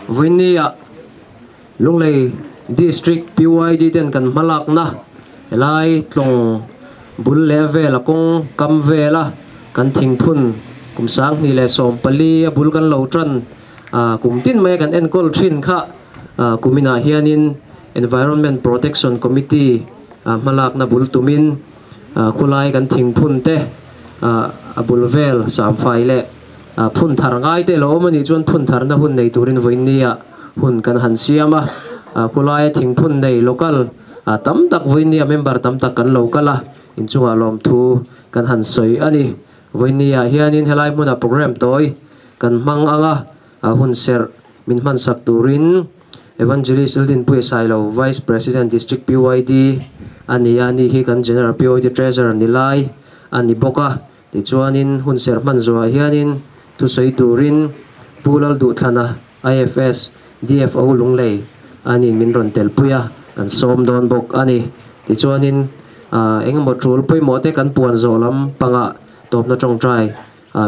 Vawinia Lunglei District PYD ten kan hmalakna helai tlawng bul leh vela kawng kam vela kan thingphun kum 2014 a bul kan lo tan kum tin mai kan enkawl thin kha kuminah hianin Environment Protection Committee hmalakna bul tumin khulai kan thingphun te a bul vel samfai leh phun thar ngai te lo awm a nih chuan phun tharna hun nei turin vawiinnia hun kan han siam a, khulaia thingphun nei local tam tak vawiinnia member tam tak kan lo kal a, inchungah lawmthu kan han sawi a ni. Vawiinnia hianin helai hmuna program tawi kan hmang ang a, hun serh min hmansak turin Evangelist Ildinpuia Sailo, Vice President District PYD a ni a, ani hi kan General PYD Treasurer ni lai a ni bawk a. Tichuanin hun serh hman zuah hianin thusawi turin Pu Lalduhthlana, IFS, DFO Lunglei anin min rawn telpui a, kan sawm dawn bawk a ni. Tichuanin engemaw tul pawimawh te kan puan zawh lam pangah tawpna tawngtai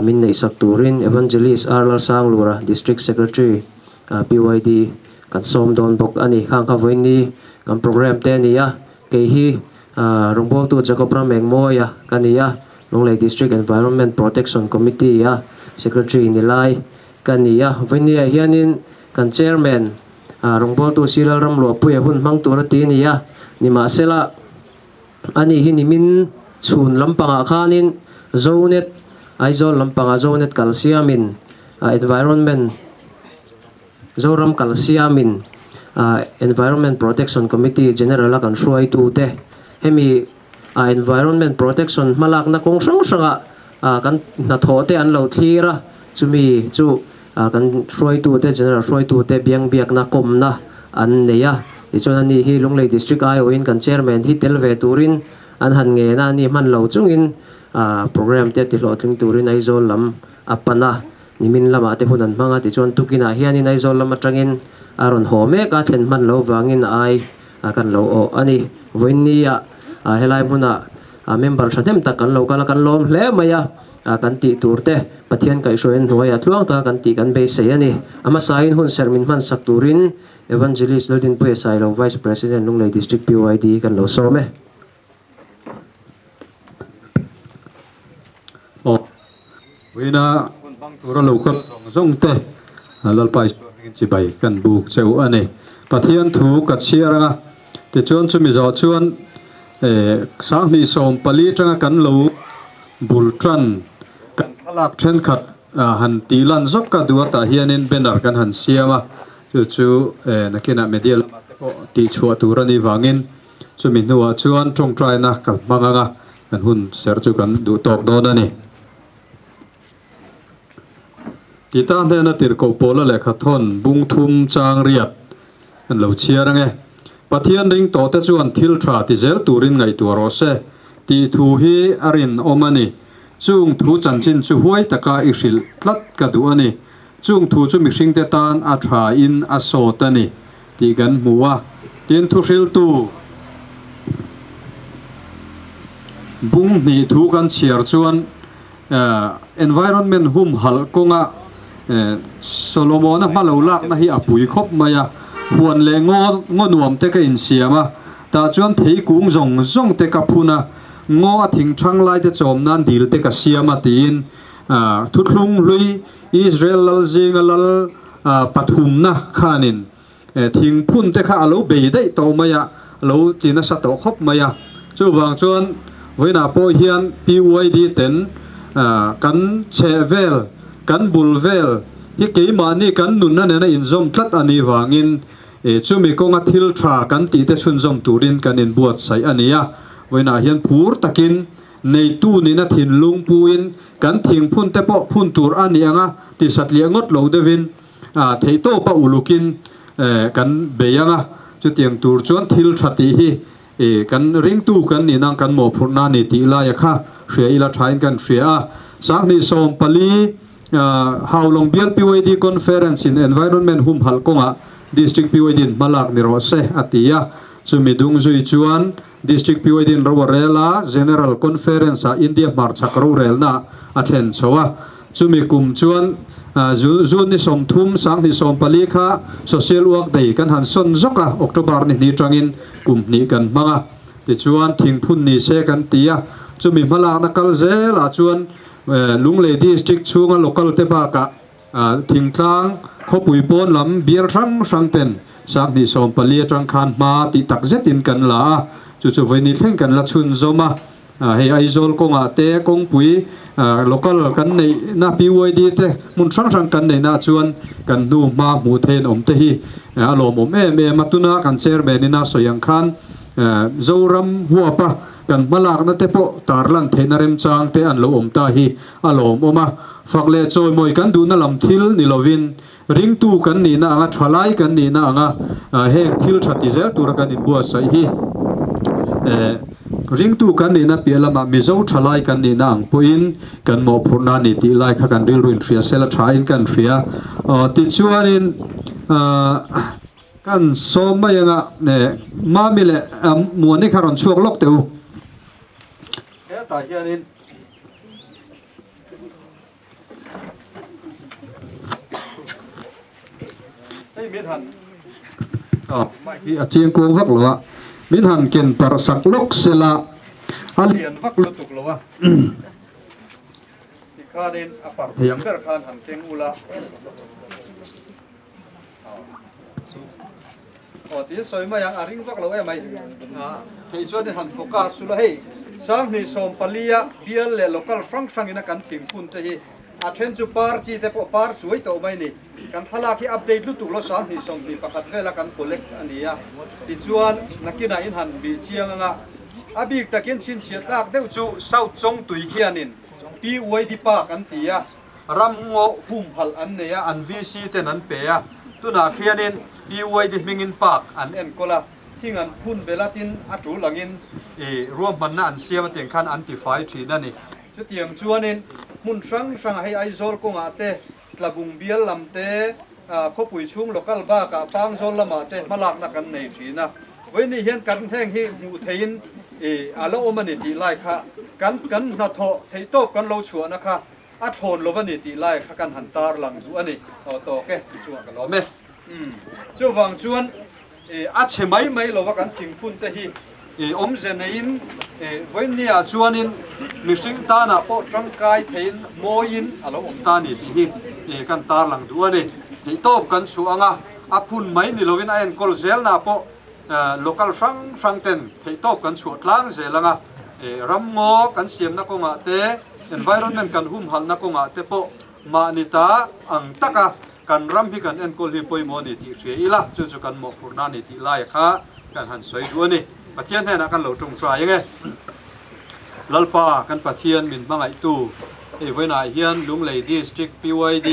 min neihsak turin Evangelist R Lalsanglura, District Secretary, PYD kan sawm dawn bawk a ni. Khang kha vawiin kan program te a ni a, kei hi rawngbawltu Jacob Ramengmawia ka ni a, Lunglei District Environment Protection Committee a Secretary ni lai ka ni a. Vawiin ah hianin kan Chairman rawngbawltu Silal Ramluahpuia hun hmang tur a ti a ni a, nimahsela ani hi nimin chhun lampangah khanin Zonet Aizawl lampangah Zonet kalsiamin Environment Zoram kalsiamin Environment Protection Committee General a kan hruaitute hemi a environment protection hmalakna kawng hrang hrangah kan hnathawh te an lo thlir a, chumi chu kan hruaitute general hruaitute biang biakna kawmna an nei a, tichuan ani hi Lunglei District aiawhin kan chairman hi tel ve turin an han ngen a, ani hman lo chungin program te tihlawhtling turin Aizawl lam a pan a, nimin lamah te hun an hmang a, tichuan tukinah hianin Aizawl lam atangin a rawn haw mek a, thlen hman lo vangin a ai a kan lo awh a ni. Vawiinnia helai hmuna member thahnem tak kan lo kal a, kan lawm hle mai a, kan tih tur te Pathian kaihhruaiin hnuaiah tluang taka kan tih kan beisei a ni. A hmasain hun serh min hmansak turin Evangelist Laldinpuia Sailo, Vice President, Lunglei District PYD kan lo sawm e. Aw, vawiina hun hmang tura lo kal zawng zawng te Lalpa Isua hmingin chibai kan buk che u a ni. Pathian thu ka chhiar anga, tichuan chumi zawh chuan 2014 atanga kan lo bul tan kan thlalak thenkhat han tih lan zawk ka duh a, tah hianin banner kan han siam a, chu chu nakinah media lamah te pawh tihchhuah tur a nih vangin Chumi hnuah chuan tawngtaina ka hmang anga kan hun serh chu kan duh tawk dawn a ni. Tita hnena tirhkoh pawla lehkha thawn bung thum chang riat an lo chhiar ange. Pathian ring tawhte chuan thil tha ti zel turin ngaihtuah rawh se tih thu hi a rinawm a ni. Chung thu chanchin chu huai taka i hrilh tlat ka duh a ni. Chung thu chu mihringte tan a tha in a sawt a ni. Tih kan hmu a, tin thuhriltu bung hnih thu kan chhiar chuan environment humhalh kawnga Solomona hma lo lakna hi a pui khawp mai a, huan leh ngaw ngaw nuam te ka insiam a, tah chuan thei kung zawng zawng te ka phun a, ngaw a thing thang lai te chawm nan dil te ka siam a tiin thuthlung hlui Israel lal zinga lal pathumna khanin thingphun te kha a lo bei daih tawh mai a, a lo ti nasa tawh khawp mai a. Chuvang chuan vawiinah pawh hian PYD ten kan chheh vel, kan bul vel hi keimahni kan nunna nena inzawm tlat a nih vangin chumi kawnga thil tha kan tih te chhunzawm turin kan inbuatsaih a ni a. Vawiinah hian phur takin neitu nihna thinlung puin kan thingphun te pawh phun tur a ni ang a, tisatliah ngawt lo deuhin theihtawpa ulukin kan bei ang a, chutiang tur chuan thil tha tih hi kan ringtu kan nih nang kan mawhphurhna a ni tih laia kha hria ila thain kan hria a. 2014 Haulawng Bial PYD Conference in Environment humhalh kawngah District PYD in hmalak ni rawh se a ti a, chumi dung zui chuan District PYD in ro a rel a, General Conference ah India hmarchhak rorelna a thlen chho a. Chumi kum chuan June ni 30 2014 kha Social Work Day kan han sawn zawk a, October ni hnih tangin kum hnih kan hmang a. Tichuan thingphun ni se kan ti a, chumi hmalakna kal zelah chuan Lunglei District chhunga local te bakah thingtlang khawpui pawn lam bial hrang hrang ten 2014 atang khan hma tih tak zetin kan la a, chu chu vawiin thleng kan la chhunzawm a. Hei Aizawl kawngah te kawngpui local kan neihna PYD te hmun hrang hrang kan neihna chuan kan hnu hma hmuh theih an awm te hi a lawmawm em em a. Tuna kan chairman ina sawi ang khan Zoram huapa kan hmalakna te pawh tarlan theihna remchang te an lo awm ta hi a lawmawm a. Fak leh chawimawi kan duhna lam thil ni lovin ringtu kan nihna anga thalai kan nihna anga heng thil tha ti zel tura kan inbuatsaih hi ringtu kan nihna piah lamah Mizo thalai kan nihna ang pawhin kan mawhphurhna a ni tih lai kha kan rilru inhria sela thain kan hria. Tichuanin kan sawm mai anga Mami leh Muani kha rawn chhuak lawk teh u. Hetah hianin. Hei min han hi a chiang kuang vak lo a, min han ken parh sak lawk sela a lian vak lutuk lo a, tikhanin a parh thei ang ber khan han keng ula. Aw tiin sawi mai ang, a ring vak lo em ai. Thei chuan i han focus ula hei 2014 a bial leh local hrang hrangin a kan thingphun te hi a then chu par chi te pawh par chuai tawh mai ni. Kan thlalak hi update lutuk lo 2021 vela kan collect a ni a, tichuan nakinah in han bih chiang anga a bik takin chhinchhiah tlak deuh chu South Chawngtui khianin PYD Park an ti a, Ramngaw humhalh an nei a, an VC ten an pe a, tunah khianin PYD hmingin park an enkawl a, thing an phun belh a, tin a tul angin i ruahmanna an siam a tiang khan an tifai thin a ni. Chutiang chuanin hmun hrang hrangah hei Aizawl kawngah te, Tlabung bial lam te, khawpui chhung local bakah Pangzawl lamah te hmalakna kan nei thin a, vawiin hian kan heng hi hmuh theihin i a la awm a ni tih lai kha kan kan hnathawh theihtawp kan lo chhuahna kha A thlawn lo a ni tih lai kha kan han tar lang duh a ni. Aw tawk e, ti chungah ka lawm e. Umm, chuvang chuan i a chhe mai mai lova kan thingphun te hi i awmze neiin i vawiinniah chuanin mihring tanah pawh tangkai theiin mawiin a lo awm ta a ni tih hi i kan tar lang duh a ni. Theihtawp kan chhuah ang a, a phun mai ni lovin a enkawl zelna pawh Local hrang hrang ten theihtawp kan chhuah tlang zel ang a, ramngaw kan siamna kawngah te, environment kan humhalhna kawngah te pawh mahni ta ang taka kan ram hi kan enkawl hi pawimawh a ni tih hria ila, chu chu kan mawhphurhna a ni tih laia kha kan han sawi duh a ni. Pathian hnenah kan lo tawngtai ang e. Lalpa kan Pathian min hmangaihtu hei vawiinah hian Lunglei District PYD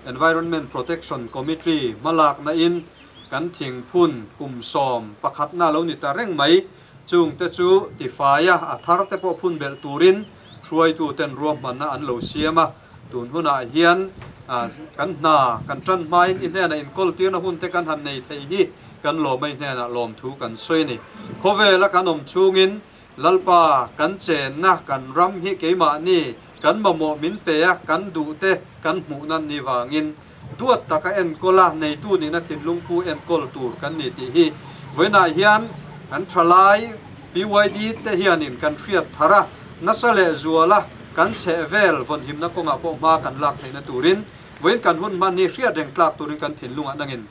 Environment Protection Committee hmalakna in Kan thingphun kum 11 na lo ni ta reng mai. Chungte chu tifaia a thar te pawh phun belh turin hruaituten ruahmanna an lo siam a. Tun hunah hian kan hna kan tan hmain i hnenah inkawl tirna hun te kan han nei thei hi kan lawmei hnenah lawmthu kan sawi a ni. Khawvela kan awm chhungin Lalpa kan chenna kan ram hi keimahni kan mamawh min pe a, kan duh te kan hmuhna ni vangin Duat taka enkawl a, neitu nihna thinlung pu enkawl tur kan ni tih hi vawiinah hian kan thalai PYD te hianin kan hriat thar a, nasa leh zuala kan chhehvel vawnhimna kawngah pawh hma kan lak theihna turin vawiin kan hun hman hi hriat reng tlak turin kan thinlungah nangin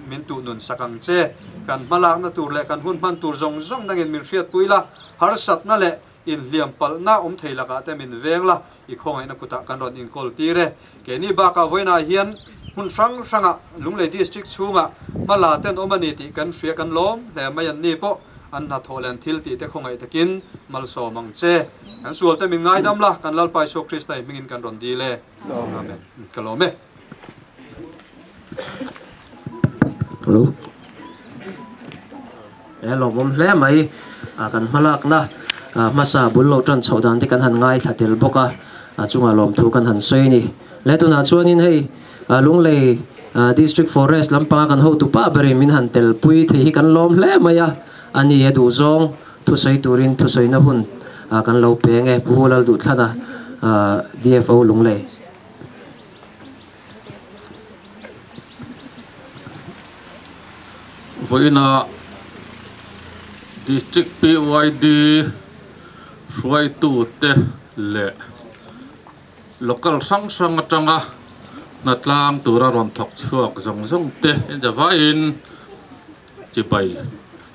min tuh nun sak ang che. Kan hmalakna tur leh kan hun hman tur zawng zawng nangin min hriatpui la, harsatna leh inhliam palhna awm thei lakah te min veng la, i khawngaihna kutah kan rawn inkawl tir e. Keini bakah vawiinah hian hmun hrang hrangah Lunglei District chhungah hmala ten awm a ni tih kan hria kan lawm hle mai an ni pawh an hnathawh leh an thil tih te khawngaih takin malsawm ang che. Kan sual te min ngaidam la, kan Lalpa Isua Krista i hmingin kan rawn dil e. Amen. Ka lawm e. Hello. He lawmawm hle mai kan hmalakna hmasa bul lo tan chhoh dan te kan han ngaithla tel bawk a, a chungah lawmthu kan han sawi a ni. Le tunah chuanin hei Lunglei District Forest lampanga kan hotu pa berin min han telpui thei hi kan lawm hle mai a, a ni a duhzawng thusawi turin thusawina hun kan lo peng e, Pu Lalduhthlana DFO Lunglei. Vawiina District PYD hruaitute leh Local hrang hrang atanga hnatlang tura rawn thawk chhuak zawng zawng te inzavaiin chibai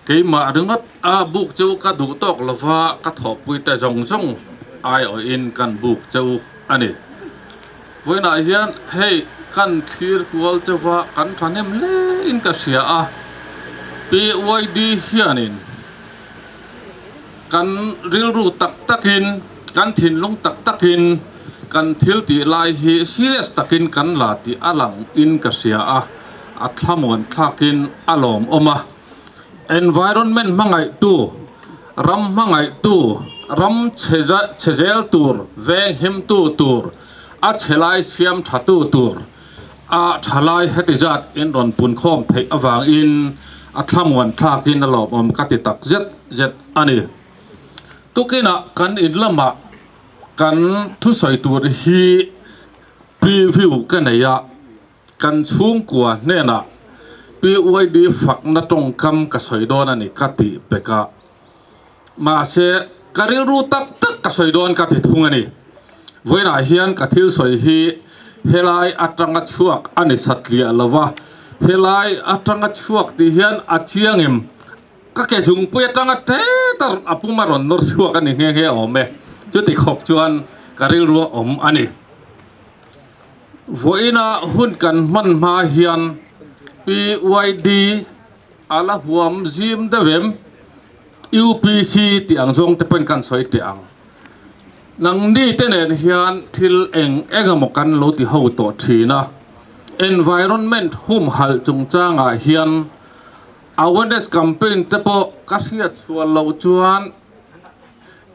keimah ringawt a buk chu ka duh tawk lova ka thawhpui te zawng zawng aiawhin kan buk cheu a ni. Vawiinah hian hei kan thlir kual chauha kan thahnem hle in ka hria a, PYD hianin kan rilru tak takin kan thinlung tak takin kan thil tih lai hi serious takin kan la tih a lang in ka hria a, a thlamuan thlakin a lawmawm a. Environment hmangaihtu, ram hmangaihtu, ram chhe chhe zel tur, veng himtu tur, a chhe lai siam thatu tur a tha lai heti zat in rawn pun khawm theih avangin a thlamuan thlakin a lawmawm ka ti tak zet zet a ni. Tukinah kan in lamah kan thusawi tur hi preview ka nei a. Kan chhungkua hnenah PYD fakna tawngkam ka sawi dawn a ni ka tih pek a, mahse ka rilru tak tak ka sawi dawn ka ti thung a ni. Vawiinah hian ka thil sawi hi helai atanga chhuak a ni satliah lo va, helai atanga chhuak tih hian a chiang em? Ka ke zungpui atanga tet a pum a rawn nawr chhuak a ni nghe nghe awm e, chuti khawp chuan ka rilru a awm a ni. Vawiina hun kan hman hma hian PYD a la huam zim deuh em? UPC tih ang zawng te pawhin kan sawi teh ang. Nangni te nen hian thil eng eng emaw kan lo ti ho tawh thin a, environment humhalh chungchangah hian awareness campaign te pawh ka hriat chhuah loh chuan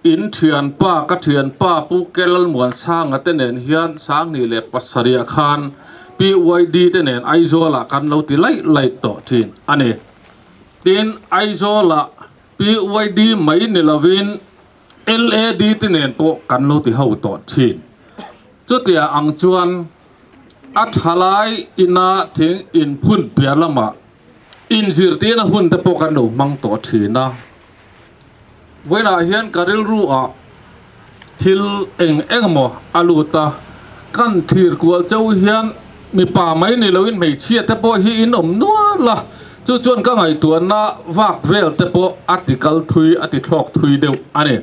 In thianpa, ka thianpa Pu Kelalmuansanga te nen hian 2007 ah khan PYD te nen Aizawl ah kan lo ti laih laih tawh thin a ni. Tin, Aizawl ah PYD mai ni lovin LAD te nen pawh kan lo ti ho tawh thin. Chutia ang chuan a thalai ina thing inphun piah lamah inzirtirna hun te pawh kan lo hmang tawh thin a. Vawiinah hian ka rilru ah thil eng eng emaw a lut a, kan thlir kual chauh hian mipa mai ni loin hmeichhia te pawh hi in awm nual a, chu chuan ka ngaihtuahna vak vel te pawh a ti kal thui a ti thlawk thui deuh a ni.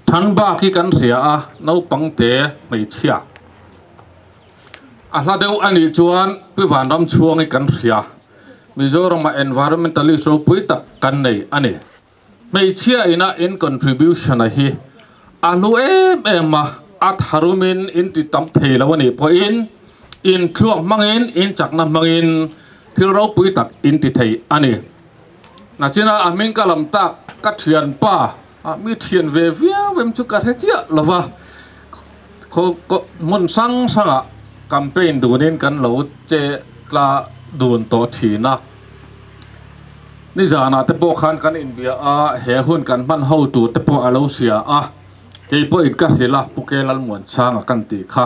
Than bak hi kan hria a, naupang te hmeichhia a hla deuh a nih chuan Pi Vanram chhuang hi kan hria. Mizoramah environmentalist ropui tak kan nei a ni. Hmeichhia ina in contribution a hi a hlu em em a, a tharumin in ti tam thei lo a nih pawhin in thluak hmangin, in chakna hmangin thil ropui tak in ti thei a ni. Nachina a hming ka lam tak ka thianpa a mi thian ve viau em chu ka hre chiah lo va, hmun hrang hrangah campaign dunin kan lo che tla dun tawh thin a. Nizanah te pawh khan kan inbia a, he hun kan hman ho tur te pawh a lo hria a, kei pawhin ka hrilh a, Pu Ke Lalmuansanga kan tih kha.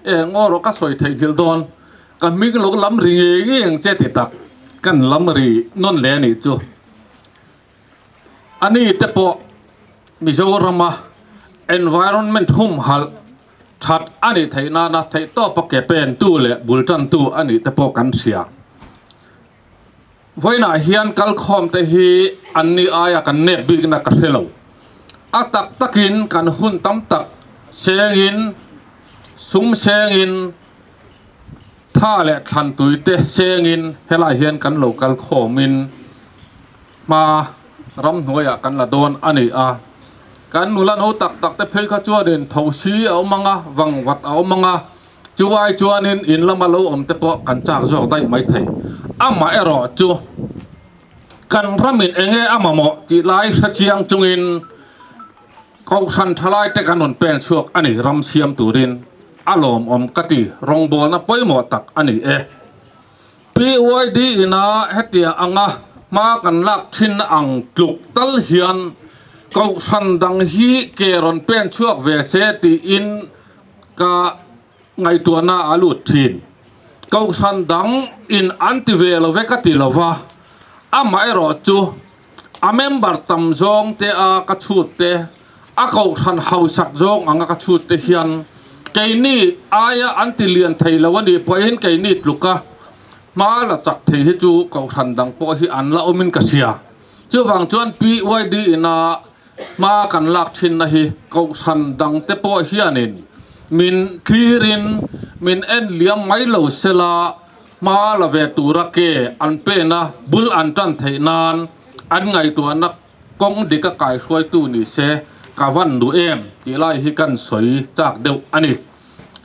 E ngaw rawh ka sawi theihnghilh dawn, ka hming lo lam ri ngei ngei ang che ti tak kan lam ri nawn leh a nih chu. A ni te pawh Mizorama environment humhalh that a nih theih nana theihtawpa ke pentu leh bul tantu a nih te pawh kan hria. Vawiinah hian kalkhawm te hi an ni aia kan nep bikna ka hre lo. A tak takin kan hun tam tak sengin, sum sengin, tha leh thlan tui te sengin helai hian kan lo kalkhawmin hma ramhnuaiah kan la dawn a ni a. Kan nula no tak tak te phei kha chuanin thosi a awm ang a, vangvat a awm ang a, chu ai chuanin in lama lo awm te pawh kan chak zawk daih mai thei. Amaherawh chu kan ramin eng nge a mamawh tih lai hre chiang chungin Kohhran thalai te kan rawn pen chhuak a ni ram siam turin a lawmawm ka ti rawngbawlna pawimawh tak a ni e. PYD ina hetia anga hma kan lak thinna ang tluk tal hian Kohhran dang hi ke rawn pen chhuak ve se tiin ka ngaihtuahna a lut thin. Kohhran dang in an ti ve lo ve ka ti lo va. Amaherawhchu, a member tam zawng te a ka chhut te, a kohhran hausak zawng anga ka chhut te hian keini aia an ti lian thei lo a nih pawhin keini tluka hma la chak thei hi chu kohhran dang pawh hi an la awmin ka hria. Chuvang chuan PYD ina hma kan lak thinna hi kohhran dang te pawh hianin min thlirin min en liam mai lo sela hma la ve tura ke an pena bul an tan theih nan an ngaihtuahna kawng dika kaihruaitu ni se ka van duh em tih lai hi kan sawi chak deuh a ni.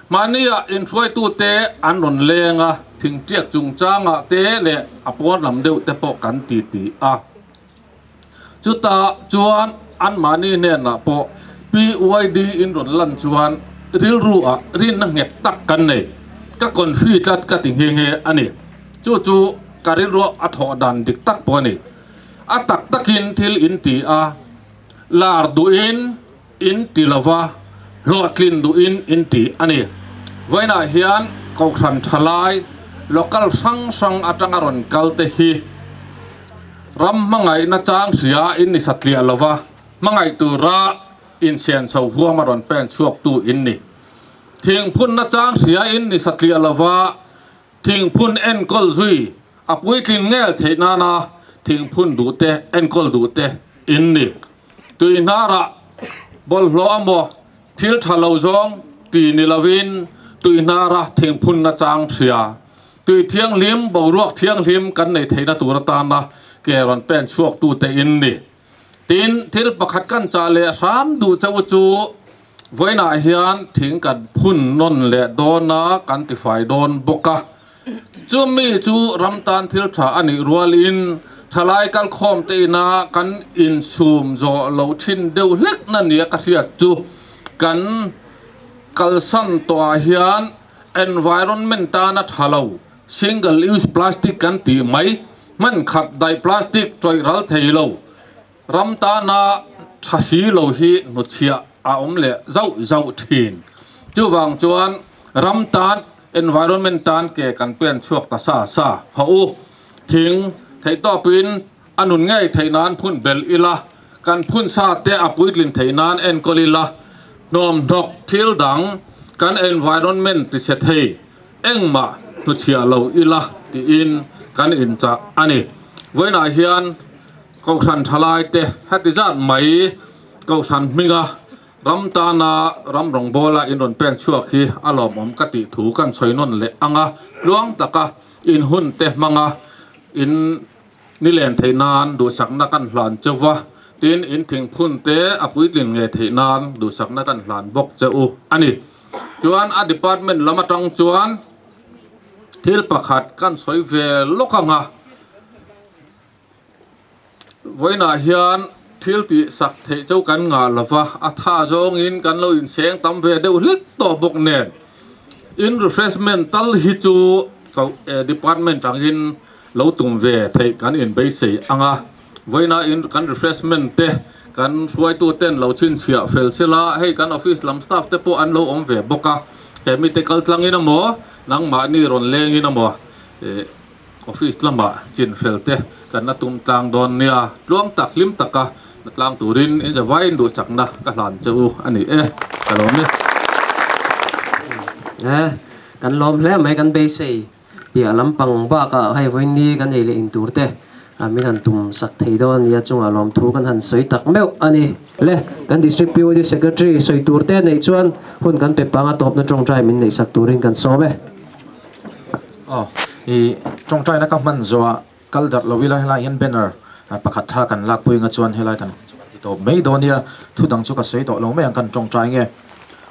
Mahnia inhruaitute an rawn leng a, thingtiak chungchangah te leh a pawn lam deuh te pawh kan ti ti a. Chutah chuan anmahni hnenah pawh PYD in rawn lan chuan rilru ah rinna nghet tak kan nei. Ka confi tlat ka ti nghe nghe a ni. Chu chu ka rilruah a thawh dan dik tak pawh a ni. A tak takin thil in ti a, lar duhin in ti lova, hlawhtlin duhin in ti a ni. Vawiinah hian Kohhran thalai local hrang hrang atanga rawn kal te hi ram hmangaihna chang hria in ni satliah lova, hmangaih tura insian chho huam a rawn pen chhuaktu in ni. Thingphunna chang hria in ni satliah lova, thingphun enkawl zui a puitlin ngel theih nana thingphun duhte enkawl duhte in ni. Tui hnarah bawlhhlawh a maw thil tha lo zawng ti ni lovin tui hnara thingphunna chang hria. Tui thianghlim, boruak thianghlim kan nei theihna tur atana ke rawn pen chhuaktute in ni. Tin, thil pakhat kan chah leh hram duh chauh chu vawiinah hian thing kan phun nawn leh dawn a, kan tifai dawn bawk a. Chumi chu ram tan thil tha a nih rualin thalai kalkhawm te ina kan insum zawh loh thin deuh hlek na nia ka hriat chu kan kalsan tawhah hian environment tana tha lo single use plastic kan tih mai hman khat daih plastic tawih ral thei lo ram tana tha si lo hi hnutchhiah a awm leh zauh zauh thin. Chuvang chuan ram tan Environment tan ke kan pen chhuak ta sa sa. Haw u, thing theihtawpin a nun ngei theih nan phun belh ila, kan phun sa te a puitlin theih nan enkawl ila, hnawmhnawk thil dang kan environment tichhe thei engmah hnuchhiah lo ila tiin kan inchah a ni. Vawiinah hian Kohhran thalai te heti zat mai Kohhran hminga Ram tana ram rawngbawla in rawn peng chhuak hi a lawmawm ka tih thu kan chhawi nawn leh ang a, tluang taka in hun te hmanga in nilen theih nan duhsakna kan hlan cheu va, tin in thingphun te a puitlin ngei theih nan duhsakna kan hlan bawk che u a ni. Chuan a department lam atang chuan thil pakhat kan sawi ve lawk ang a. Vawiinah hian thil tih sak theih chu kan ngah lo va, a tha zawngin kan lo inseng tam ve deuh hlek tawh bawk nen in refreshment tal hi chu department angin lo tum ve theih kan inbeisei ang a, vawiinah in kan refreshment te kan hruaitu ten lo chhinchhiah fel sela hei kan office lam staff te pawh an lo awm ve bawk a, he mite kal tlangin emaw nangmahni rawn lengin emaw ih. Office lamah chin fel te kan la tum tlang dawn nia, tluang tak hlim taka la tlang turin in zavaiin duhsakna ka hlan che u a ni e, ka lawm e. E, kan lawm hle mai kan beisei piah lampang bakah hei vawiinni kan ei leh in tur te min han tum sak thei dawn a nia chungah lawmthu kan han sawi tak meuh a ni. Le, kan District PYD Secretary sawi tur te neih chuan hun kan pe panga tawpna tawngtai min neih sak turin kan sawm e. Aw, i tawngtaina ka hman zawhah kal darh lo ila helai hian banner pakhat tha kan lak pui anga chuan helai kan hun chu kan ti tawp mai dawn nia, thu dang chu ka sawi tawh lo mai ang kan tawngtai nge.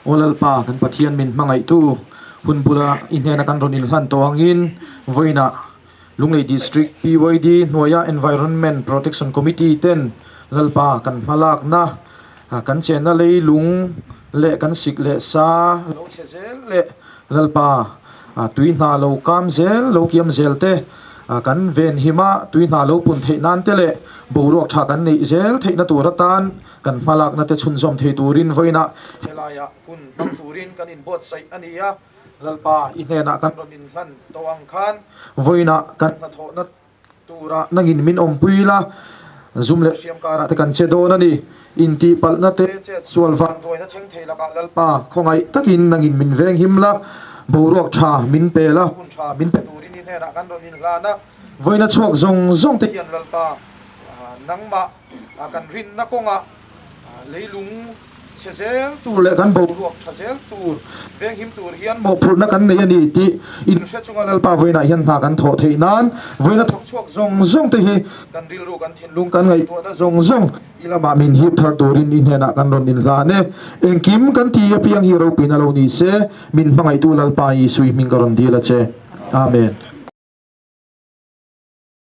Aw Lalpa, kan Pathian min hmangaihtu hun bula i hnena kan rawn inhlan tawh angin vawiinah Lunglei District PYD hnuaia Environment Protection Committee ten Lalpa kan hmalakna kan chenna leilung leh kan sik leh sa lo chhe zel leh Lalpa, tui hna lo kam zel, lo kiam zel te, kan ven him a, tui hna lo pun theih nan te leh boruak tha kan neih zel theihna tur atan kan hmalakna te chhunzawm thei turin vawiinah helaiah hun hmang turin kan inbuatsaih a ni a, Lalpa, i hnenah kan rawn inhlan tawh ang khan vawiinah kan hnathawhna. Turah nangin min awmpui la, zum leh hriam karah te kan che dawn a ni. Intihpalhna te chet sual vanduaina thleng thei lakah Lalpa khawngaih takin nangin min veng him la, boruak tha min pe la, hun tha min pe turin i hnenah kan rawn inhlan a. Vawiina chhuak zawng zawng te hian Lalpa nangmah kan rinna kawngah leilung chhe zel tur leh kan boruak tha zel tur venghim tur hian mawhphurhna kan nei a ni tih inhre chunga Lalpa vawiinah hian hna kan thawh theih nan vawiina thawk chhuak zawng zawng te hi kan rilru kan thinlung kan ngaihtuahna zawng zawng i lamah min hip thar turin i hnenah kan rawn inhlan e. Engkim kan ti apiang hi ropuina lo ni se, min hmangaihtu Lalpa Isui hming ka rawn dil a che. Amen.